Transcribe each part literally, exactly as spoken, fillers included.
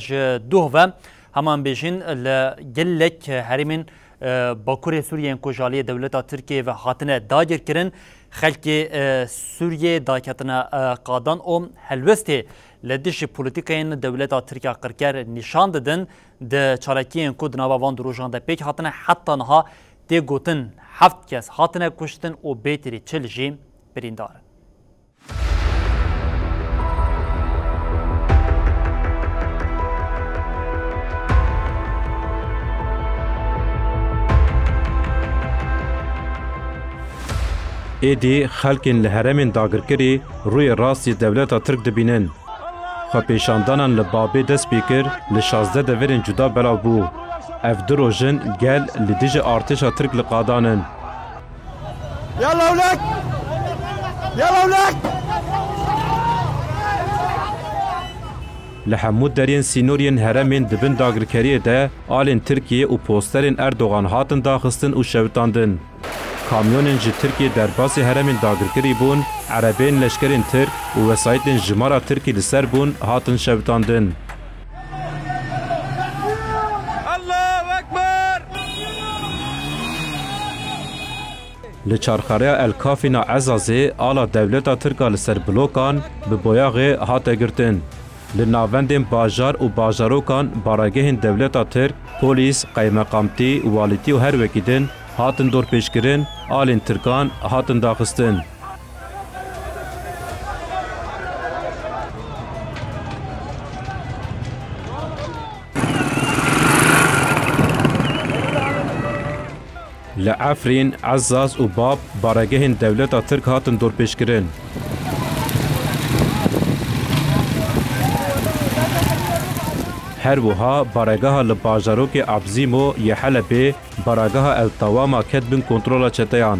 Ji doh ve, heman bêjin, li gelek herêmên, e, Bakurê Sûriyê yên ku ji aliyê dewleta Tirkiyê ve hatine dagirkirin, xelkê, e, Sûriyê daketine, e, qadan û helwestê li dijî polîtîkayên dewleta Tirk a qirker nîşan didin. Di çalakiyên ku di nava van du rojan de pêk hatine, heta niha tê gotin heft kes hatine kuştin û bêtirî çil jî birîndar in. Êdî xelkên li herêmên dagirkirî rûyê rast yê dewleta Tirk dibînin. Xwepêşandanan li Babê dest pê kir, li şazdeh deverên cuda belav bû. Ev du roj in gel li dijî artêşa Tirk li qadan in. Yalla hewlek! Yalla hewlek! Li hemû deriyên sînoriyên herêmên di bin dagirkeriyê de alên Tirkiyê û posterên Erdogan hatin daxistin û şewitandin. Kamyonên ji Tirkiyê derbasî herêmên dagirkirî bûn, erebeyên leşkerên Tirk û wesayîtên jimara Tirkî li ser bûn hatin şewitandin. Allahu Ekber! Li çarxereya El Kafîna Ezazê ala dewleta Tirk a li ser blokan bi boyaxê hate girtin. Li navendên bajar û bajarokan baregehên dewleta Tirk, polîs, qeymeqamtî, walîtî û her wekî din hatin dorpêçkirin, alên Tirkan hatin daxistin. Li Efrîn, Ezaz û Bab baregehên dewleta Tirk hatin dorpêçkirin. Her wiha baregeha li bajarokê Abzîmo yê Helebê, baregeha El Tawama ket bin kontrola çeteyan.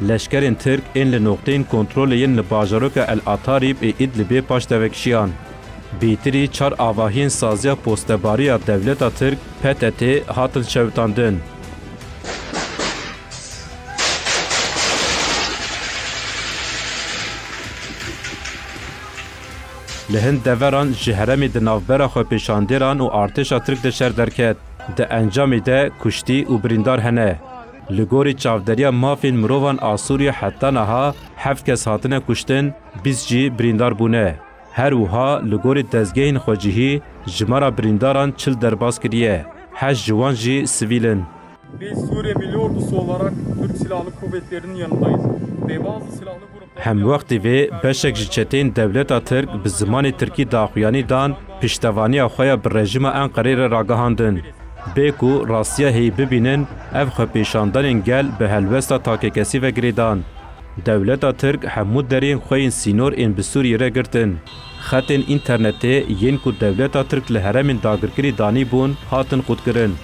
Leşkerên Tirk ên li noqteyên kontrolê yên li bajaroka El Atarîb ê Îdlibê paşdeve kişiyan. Bêtirî çar avahiyên saziya postebariya dewleta Tirk, P T T, hatin şewitandin. Li hin deveran ji herêmê di navbera xwepêşandêran û artêşa Tirk de şer derket. Di encamê de kuştî û birîndar hene. Li gorî Çavderiya Mafên Mirovan a Sûriyê heta niha heft kes hatine kuştin, bîst jî birîndar bûne. Her wiha li gorî dezgehên xwecihî jimara birîndaran çil derbas kiriye. Heşt ji wan jî sivîl in. Biz Suriye Milli Ordusu olarak Türk Silahlı Kuvvetleri'nin yanındayız. Ve bazı silahlı gruplar... Hemwextî vê beşek ji çeteyên dewleta Tirk bi zimanê tirkî daxuyanî dan, piştevaniya xwe ya bi rejîma Enqerê re ragihandin. Bê ku rastiya heyî bibînin, ev xwepêşandanên gel bi helwesta takekesî ve girêdan. Dewleta Tirk hemû deriyên xwe yên sînor ên bi Sûriyê re girtin. Xetên înternetê yên ku dewleta Tirk li herêmên dagirkirî danîbûn, hatin qutkirin.